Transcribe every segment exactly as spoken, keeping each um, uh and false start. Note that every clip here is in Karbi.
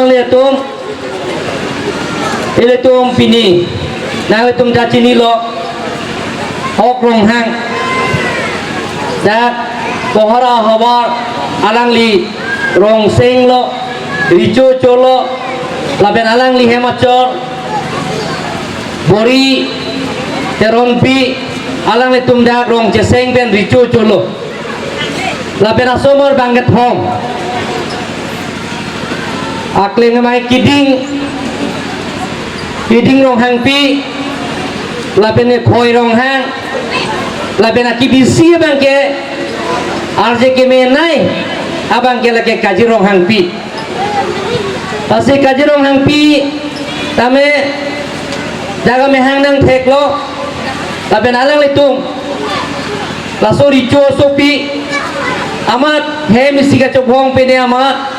Ilitum, ilitum pini, nanglitum ta chinilo, Hok Ronghang, dak Kohora havar alangli rong senglo, recho cholo, lapen alangli hem achor, Bori Teronpi, alanglitum dak rong cheseng pen recho cholo. Lapen asomar bangkethom. Akleng amei Kiding, Kiding Ronghangpi, lapen Khoi Ronghang, lapen akibisi abangke, arje kemenei abangke lake Kaji Ronghangpi. Lasi Kaji Ronghangpi tame dak amehang nangtheklo, lapen alanglitum laso recho asopi amat hem isi kachobhong pene amat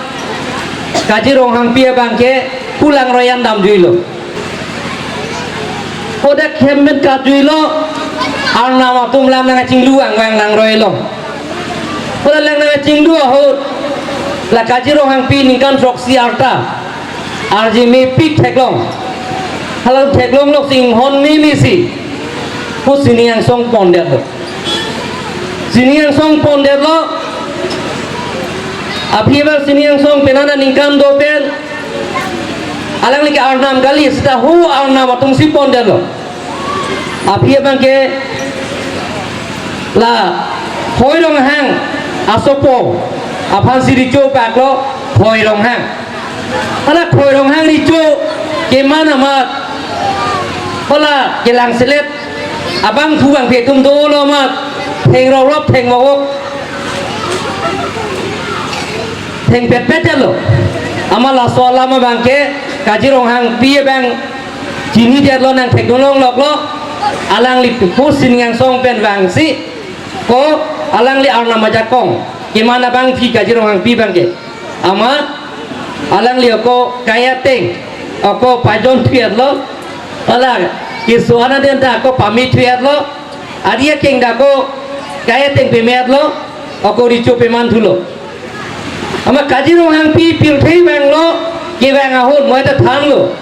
Kaji Ronghangpi abangke pulang royan damjuilo. Kodak hem pen katjuilo, arnam atum lam nangchinglu angvang langroilo. Kodak lang nangchinglu ahut, la Kaji Ronghangpi ningkan throksi arta arje mepik theklong. Hala theklonglo si inghon mimi si, pu sining angsong pondetlo. Sining angsong pondetlo. Aphi abang sining angsong penana ningkan do pen, alangli ke arnam kali, seta hu arnam atum si pondetlo. Aphi abangke la Khoi Ronghang asopo aphan si recho paklo Khoi Ronghang. Hala Khoi Ronghang recho keman amat, hala kelang selet abangphu bangphi atum dolo amat, theng rorop theng wok, theng petpet lo. Amat laso alam abangke Kaji Ronghangpi abang chinidetlo, nangthekdun longloklo. Alangli pu sining angsong pen vangsi, ko alangli arnam ajakong keman abangphi Kaji Ronghangpi abangke. Amat alangli ako kai ateng, ako pajon thuetlo. Hala keso-an aden ta ako pame thuetlo. Ari akeng ta ako kai ateng pemetlo, ako recho peman thulo. Amat Kaji Ronghangpi pirthe vanglo, kevang ahut moi ta thanlo.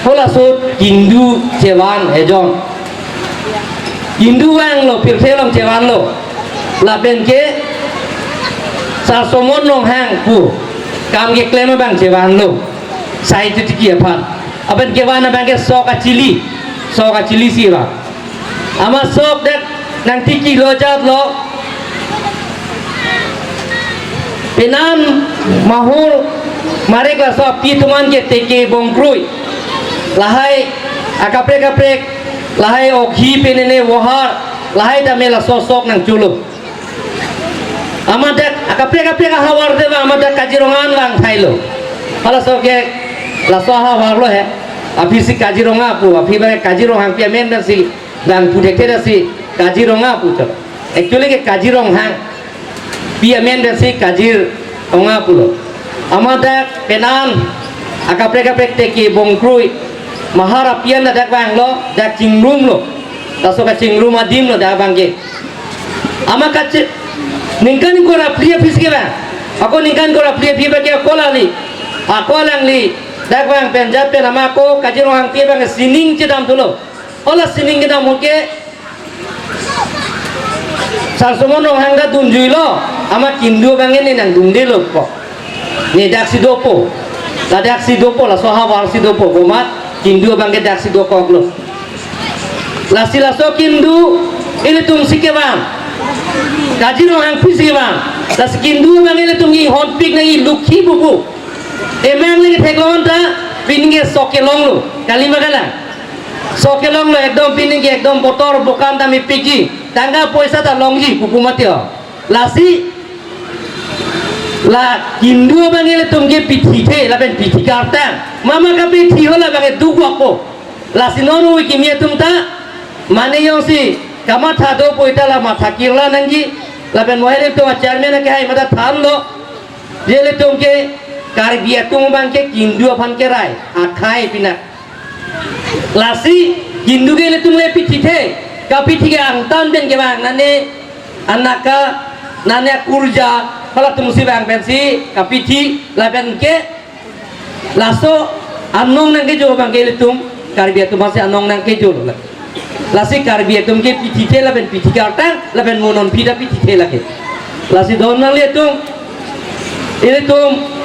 Hala sot Kindu chevan ejon. Kindu vanglo, pirthe along chevanlo. Lapen ke Sarsamon Ronghang pu kam keklem abang chevanlo. Sai titiki aphan. Lapen kevan abangke sok achili. Sok achili si va. Amat sok dak nangtikilo jatlo. Penan mahur marek laso api atum an ke teke bongkrui. Lahai akaprek kaprek, lahai okhi penene vohar, lahai tame laso sok nangcholo. Amat dak akaprek kaprek ahavar te ba amat dak Kajirong an vangthailo. Halaso ke laso ahavar lo he. Aphi si Kajirong apu, aphi ba Kaji Ronghangpi amen pen si vangpu thekthe si Kajirong apu chot. Actually ke Kajirong hang. Pi amen pen si Kajirong apu lo. Amat dak penan akaprek kaprek teke bongkrui. Mahar api an dak vanglo, dak chingrumlo. Laso kachingrum adim lo dak abangke. Amat kachi ningkan ingkoi ra phli aphi si ke ba. Ako ningkan ingkoi ra phli aphi ba ke ako alangli. Ako alangli dak vang pen jat pen amat ako Kajirong Hangpi abang sining chedam thulo. Hala sining kedam ahut ke Sarsamon Ronghang ta dunjuilo. Amat Kindu abang ne nangdundelo ko. Ne dak si dopo. Ladak si dopo, laso ahavar si dopo. Komat Kindu abangke dak si dokoklo. Lasi laso Kindu ilitum si kevang. Kajirong Hangpi si kevang. Lasi Kindu abang ilitum inghonpik nangji, lukhi pupu. Emang lagi theklong ta pini ke sok kelonglo. Kalima kalang. Sok kelonglo ekdom pini ke ekdom botor bokan ta mepikji. Tangka poisa ta longji pupu mati ho. Lasi la Kindu abang ilitum ke pithithe lapen pithi kartang. Mama kapithi ho labang ke duk wakpo. Lasi non ui kimi atum ta mane jongsi kamatha dopo ita la matha kirla nangji lapen moher atum a chairman ke hai mata thanlo. Je ilitum ke Karbi atum abang ke Kindu aphan kerai akhai pina. Lasi Kindu ke ilitum le pithithe, kapithi ke angtan pen kevang, nane anaka, nane akurja, Halatum si bang pensi kapithi lapen ke laso anong nangkejo abang ke ilitum Karbi atum aphansi anong nangkejo lo. Lasi Karbi atum ke pithithe lapen pithi kartang lapen mo non phi ta pithithe lake. Lasi don nanglitum, ilitum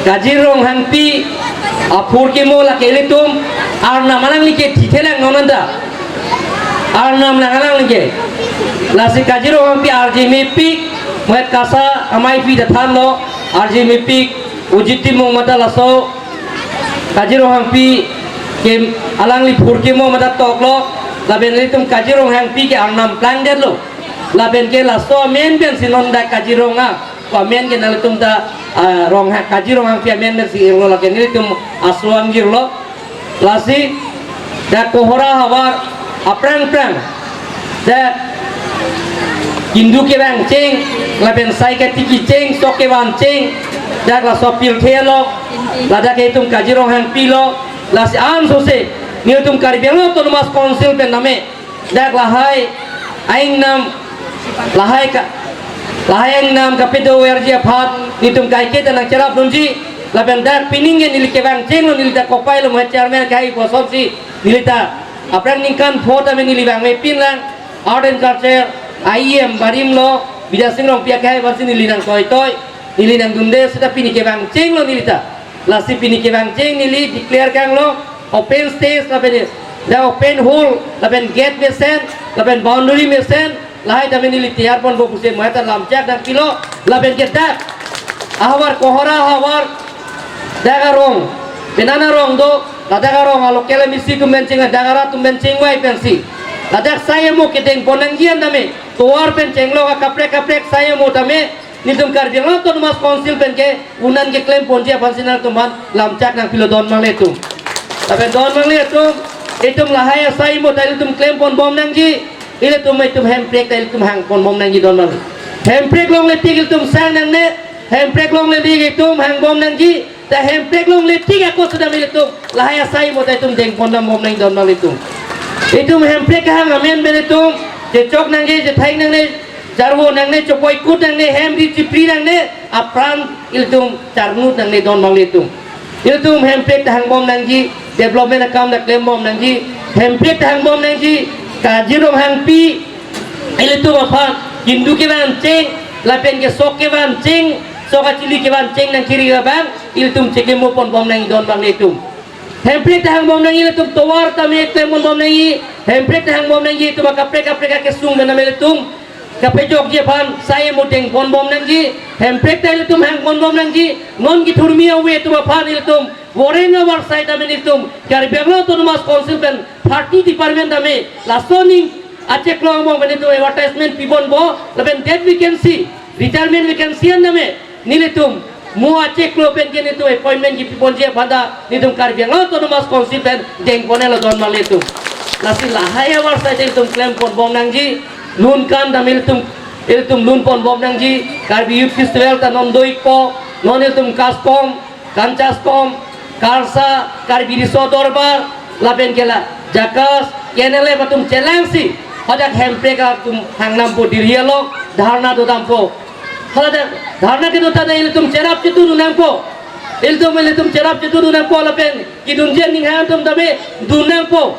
Kajir Ronghangpi aphurkimo lake ilitum Arnam alangli ke thithe lang non anta. Arnam lang alangli ke. Lasi Kajir Ronghangpi arjimepik, muet kasa amei pi ta thanlo, arjimepik, Ujit Timung mata laso Kajir Ronghangpi ke alangli phurkimo mata toklo, lapen ilitum Kajir Ronghangpi ke Arnam plangdetlo. Lapen ke laso amen pensi non dak Kajir Rong a, ko amen ke nanglitum ta, ah, Rongha-, Kajir Ronghangpi amen pensi irlo, lake nelitum aso angjirlo. Lasi dak Kohora havar aphrang phrang dak kindu kevangcheng lapen sai katiki cheng, sok kevancheng, dak laso pirthe lo, ladak itum Kajir Ronghangpi lo. Lasi ansose nelitum Karbi Anglong Autonomous Council pen name dak lahai aingnam, lahai ka, lahai aingnam kapedo verji aphan nelitum kaiketa nangcherap dunji. Lapen dak pining ke neli kevangchenglo, neli ta kopai lo, muet chairman kahai bosonsi neli ta aphrang ningkan pho tame neli vangvepin lang. Art and Culture a-EM barim lo, Bidya Sing Rongpi akehai aphansi neli nangtoitoi, neli nangdunde seta pini kevangchenglo neli ta. Lasi pini kevangcheng neli declare kanglo open stage lapen dak open hall lapen gate mesen lapen boundary mesen lahai tame neli tiyar ponpo pusi muet ta lamchak nangpilo. Lapen ke dak ahavar Kohora havar dak arong, penana rong do, ladak arong a-local MAC atum pen cheng, dak arat atum pen chengvai pensi ladak sai amo kedeng pon nangji an tame, tovar pen chenglok akaprek kaprek sai amo tame nelitum Karbi Anglong Autonomous Council pen ke un an keklem ponji aphansi nangtum aphan lamchak nangpilo don mangle atum. Lapen don mangle atum, itum lahai asai amo ta ilitum klem ponbom nangji, ilitum itum hemprek ta ilitum hang ponbom nangji don mangle. Hemprek longle tik ilitum sang nangne, hemprek longle tik itum hangbom nangji, ta hemprek longle tik ako sedam ilitum lahai asai amo ta itum deng pondam bom nangji don mangle atum. Itum hemprek kehang amen pen itum chechok nangji, chethai nangne, charvo nangne, chopoikut nangne, hem ri chipri nangne, apran ilitum charnut nangne don mangle atum. Ilitum hemprek ta hangbom nangji, development akam ta klembom nangji, hemprek ta hangbom nangji, Kajir Ronghangpi ilitum aphan kindu kevancheng lapen ke sok kevancheng, sok achili kevancheng nangkiri abang ilitum chekimo ponbom nangji don mangle atum. Hemprek ta hangbom nangji, ilitum tovar tame klem ponbom nangji, hemprek ta hangbom nangji, itum akaprek kaprek akesung menam ilitum kapejokji aphan sai amo deng ponbom nangji, hemprek ta ilitum hang ponbom nangji. Non kethurmi ave atum aphan ilitum voreng avar sai tame ilitum Karbi Anglong Autonomous Council pen thirty department tame laso aning achiklo angbong pen itum advertisement piponpo, lapen that vacancy, retirement vacancy an tame nelitum mo achiklo pen ke nelitum appointment kipi ponji aphan ta nelitum Karbi Anglong Autonomous Council pen deng ponlo don mangle atum. Lasi lahai avar sai nelitum klem ponbom nangji, lun kan tame ilitum, ilitum lun ponbom nangji, Karbi Youth Festival ta non do-ikpo, non ilitum KASCOM, KANCHASCOM, KARSA, Karbi Riso Dorbar, lapen ke la JACAS, K N L F atum chelangsi hadak hemprek atum hangnampo, Delhi along dharna dodampo. Hadak dharna kedo tangte ilitum cherap chetu dun nangpo. Ilitum, ilitum cherap chetu dun nangpo lapen kedunji aning hang atum tame dun nangpo.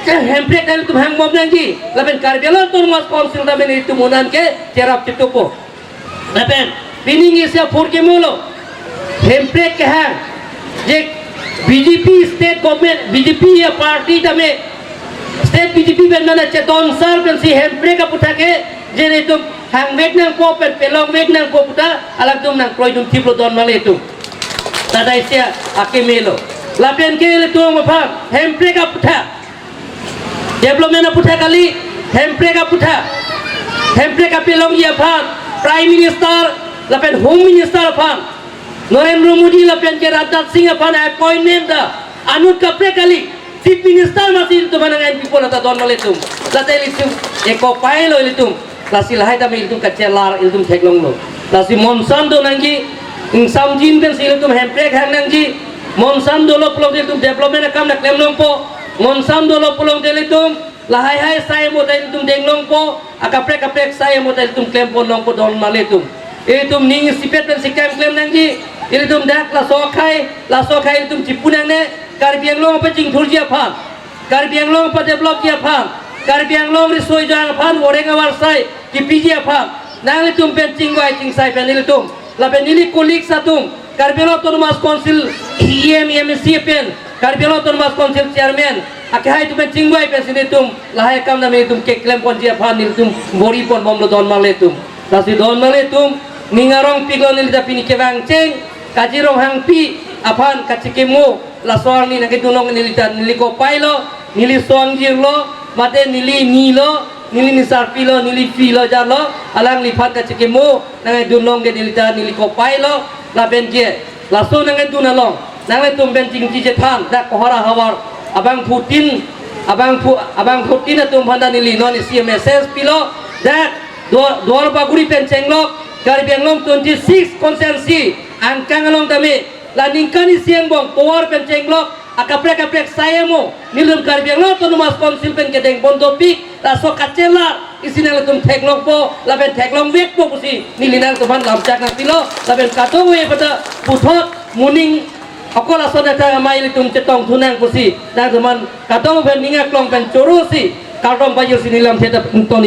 Hemprek ta ilitum hangbom nangji, lapen Karbi Anglong Autonomous Council tame ilitum un an ke cherap chetupo. Lapen pining isi aphurkimo lo, hemprek kehang, je B J P state government, B J P aparty tame, state B J P pen mana chedon sar pensi hemprek aputhak ke, je nelitum hangvek nangpo pen pelongvek nangpo puta alangtum nangkroidun thiplo don mangle atum. Tadai sia akeme lo. Lapen ke ilitum aphan hemprek aputhak, development aputhak kali, hemprek aputhak. Hemprek kapelongji aphan Prime Minister lapen Home Minister aphan, Narendra Modi lapen ke Rajnath Singh aphan appointment ta anut kaprek kali. Chief Minister masi ilitum aphan nang-en pipo lata don mangle atum. Lata ilitum ekopai lo ilitum. Lasi lahai tame ilitum kachelar, ilitum theklonglo. Lasi monsan do nangji, ingsamjin pensi ilitum hemprek hang nangji. Monsan dolo pulote ilitum development akam ta klem longpo. Monsan dolo pulote ilitum lahai hai sai amo ta ilitum deng longpo, akaprek kaprek sai amo ta ilitum klem pon longpo don mangle atum. Ilitum ning isipet pen si kam klem nangji. Ilitum dak laso akhai, laso akhai ilitum chipu nangne, Karbi Anglong pachingthurji aphan, Karbi Anglong padevelopji aphan, Karbi Anglong riso-ejang aphan voreng avarsai kipiji aphan nanglitum pen chingvai chingsai pen ilitum lapen neli colleagues atum, Karbi Anglong Autonomous Council E M, M A C pen, Karbi Anglong Autonomous Council Chairman, akehai atum pen chingvai pensi nelitum lahai akam dam nelitum keklem ponji aphan nelitum bor-i ponbomlo don marli atum. Lasi don marli atum, ning arongpiklo, neli ta pini kevang cheng, Kajir Ronghangpi aphan kachikimo, laso arni nangkedun long neli ta, neli kopai lo, neli so-angjir lo, mate neli ni lo, neli nisarpi lo, neli pi lo, jar lo, alangliphan kachikimo nangkedun long ke neli ta, neli kopai lo, lapen ke laso nangkedun along nanglitum pen chingki chethan, dak Kohora havar abangphutin, abangphu, abangphutin atum aphan ta neli non isi message pilo, dak Duar, Duar Bagori pen chenglok, Karbi Anglong twenty-six constituency angkang along tame, la ningkan isi angbong tovar pen chenglok akaprek kaprek sai amo, nelitum Karbi Anglong Autonomous Council pen kedeng pon dopik, laso kachelar isi nanglitum theklongpo lapen theklongvekpo pusi neli nangtumphan lamchak nangpilo, lapen kadokave pada puthot moning okol ason ata amei ilitum chetongthu nang pusi nangtumphan kadokave ning aklong pen choro si kardom pajirsi neli lamthe ta ington